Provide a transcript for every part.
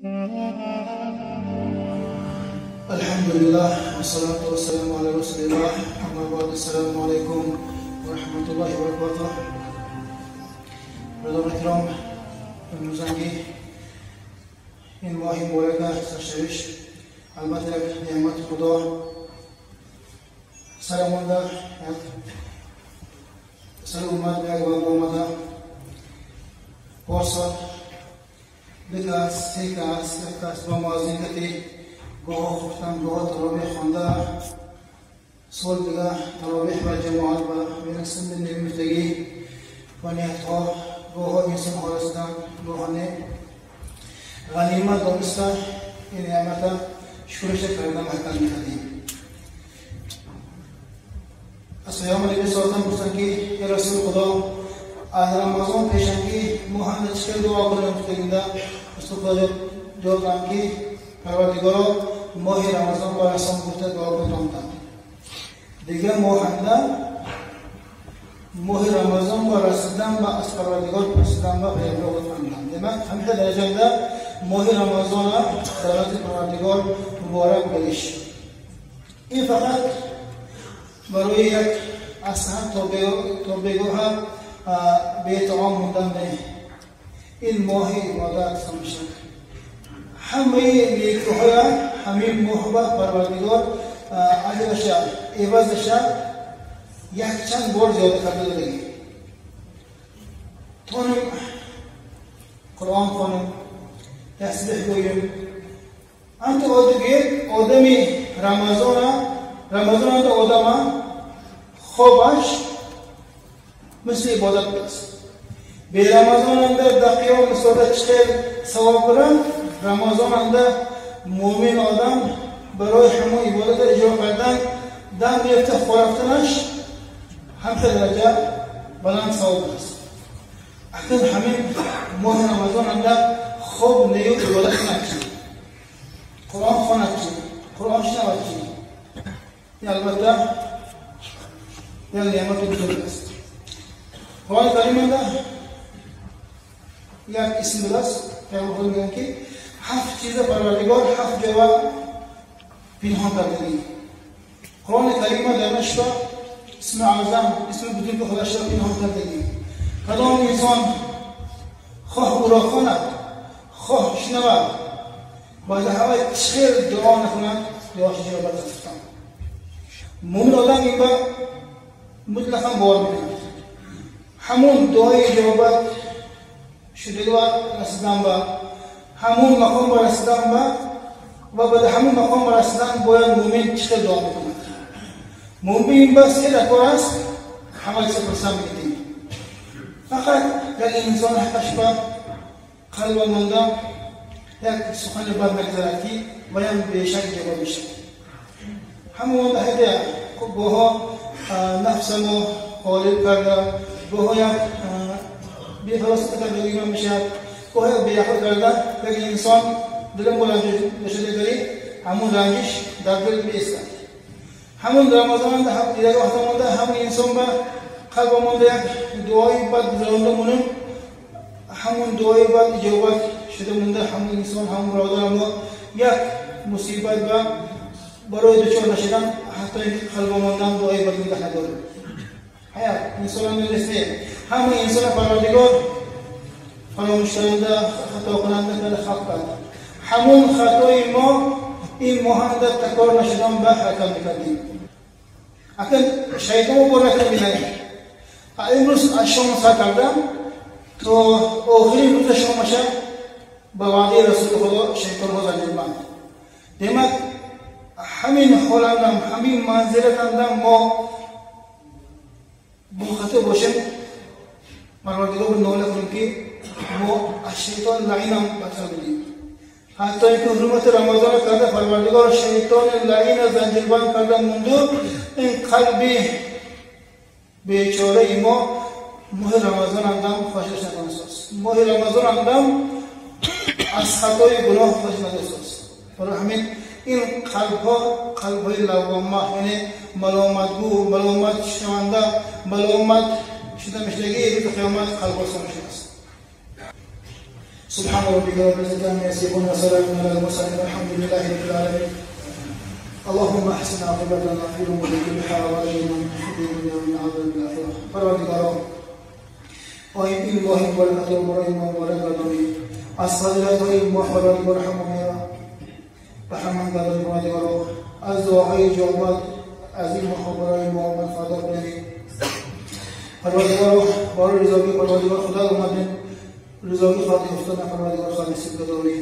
Alhamdulillah, wassalatu wassalamu ala rasulillah, amma ba'd. Assalamu alaykum wa rahmatullahi wa barakatuh. Бародарони икром, имрӯзанги ин моҳи муборака саршавиш албатта як неъмати Худо сарамонда, як сари уммат як вабо омада. Порсол ду кас, се кас, як кас ба муаззин кати гоҳо хуфтан, гоҳо таровеҳ хонда, сол дига таровеҳ ба ҷамоат ба мерасонда немифтагӣ ва ниятҳо гоҳо инсон ҳоласидан, гоҳо не. Ғанимат дониста ин неъмата шукриша карда маҳкам мекардем. Аз Паёмбар алайҳи салом гуфтанд, ки эй Расули Худо, аз Рамазон пешангӣ мо ҳама чӣ хел дуо кунем? Гуфтагинда Расули Худо ҷавоб доданд, ки Парвардигоро, моҳи Рамазон ба расон гуфта дуо кунанд. Дигар моҳанда моҳи Рамазон ба расидан ба аз Парвардигор пурсидан ба паёмбар фармуданд. Демак, ҳамин дараҷада моҳи Рамазона давлати Парвардигор муборак боиш. Ин фақат барои як аз саҳар то бегоҳа бетаом мондан не. Ин моҳи ибодат мешавад. Ҳамаи некиҳоя ҳамин моҳ ба Парвардигор аҷраша эвазаша якчанд бор зиёда карда додагӣ. Тонем Қуръон хонем, тасбеҳ гӯем. Анта одиге одами Рамазона, Рамазон анта одама хобаш мисли ибодат аст. Бе Рамазон анда дақиқо мисода чӣ савоб кунад, Рамазон анда мӯмин одам барои ҳамон ибодатро иҷро кардан дам гирифта хорафтанаш ҳамхел дараҷа баланд савоб аст. Акнун ҳамин моҳи Рамазон анда хоб нею ибодат кунад чӣ, Қуръон хонад чӣ, Қуръон шунавад чӣ, ин албатта як неъмати бузург аст. Қуръони Карим анда як исм будааст. Паёмбар худ мегӯянд, ки ҳафт чиза Парвардигор ҳафт ҷоя пинҳон кардагӣ. Қуръони Карима дар нашта исми аъзам, исми бузурги худашро пинҳон кардагӣ. Кадом инсон хоҳ ӯро хонад, хоҳ шунавад, баъд ҳавай чӣ хел дуо накунад, дуош иҷобат аст. Мӯмин одам ин ба мутлақан бовар мекунад. Ҳамон дуои иҷобат шудагӣ ба расидан ба ҳамон мақом ба расидан ба ва баъд ҳамон мақом ба расидан бояд мӯмин чӣ хел дуо мекунад. Мӯмин ба се ракор аст, ҳама чиз пурсан мекунем. Фақат як инсон ҳаққаш ба қалба монда як сухани бад мегузарад, ки ваям бешак иҷобат мешавад. Ҳама монда ҳайда гоҳо нафсамо ғолиб карда, гоҳо як бефаросат кардагима мешавад, гоҳо як беақл карда як инсон дилам бошадагари ҳамон ранҷиш дар дил меистад. Ҳамон Рамазонда як вақт монда ҳамон инсон ба қалба монда як дуои бад гузаронда монем, ҳамон дуои бад иҷобат шуда монда ҳамон инсон, ҳамон бародарамо як мусибат ба барои дучор нашидан ҳатто инки қалба мондан дуои бад нигоҳ надорем. Ҳаят инсонам нест, ҳама инсона Парвардигор фаромӯшкунанда, хатокунанда карда халқ кард. Ҳамон хатои мо ин моҳанда такрор нашудан ба ҳаракат мекардем. Акнун шайтон бор накард. Имрӯз аз шом сар кардам то охирин рӯза шомаша ба ваъдаи Расули Худо шайтонҳо занҷирбанд. Демак, ҳамин ҳоландам, ҳамин манзилатандам мо бохатир бошем, Парвардигор нола кунем, ки мо аз шайтон лаинам бадтар будем. Ҳатто инки ҳурмати Рамазона карда Парвардигор шайтони лаина занҷирбанд карда монду, ин қалби бечораи мо моҳи Рамазон андам хоҳиш накунад. Моҳи Рамазон андам аз хатои гуноҳ хоҳиш надоштааст. Барои ҳамин ин қалбҳо қалбҳои лаввома, яъне маломатгӯ, маломат шунаванда, маломат шуда мешудагии рӯзи қиёмат қалбҳо шудааст. سبحان ربك رب العزة عما يصفون وسلام على المرسلين والحمد لله رب العالمين. اللهم احسن عاقبتنا في الامور كلها واجرنا من خزي الدنيا ومن عذاب الاخره. پروردگارا، این ماه مبارک را برای ما مبارک گردانی. از فضیلت‌های این ماه پروردگار همه را به همان گردانی. پروردگارا، از دعاهای اجابت از این ماه برای ما منفعت کنی. پروردگارا، برای رضاگی پروردگار خدا اومدیم، رضاگی خاطر افتادن پروردگار خود نصیب گردانی.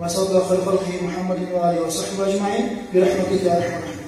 و صلی الله خیر خلقه محمد و آله و صحبه اجمعین برحمتك یا ارحم الراحمین.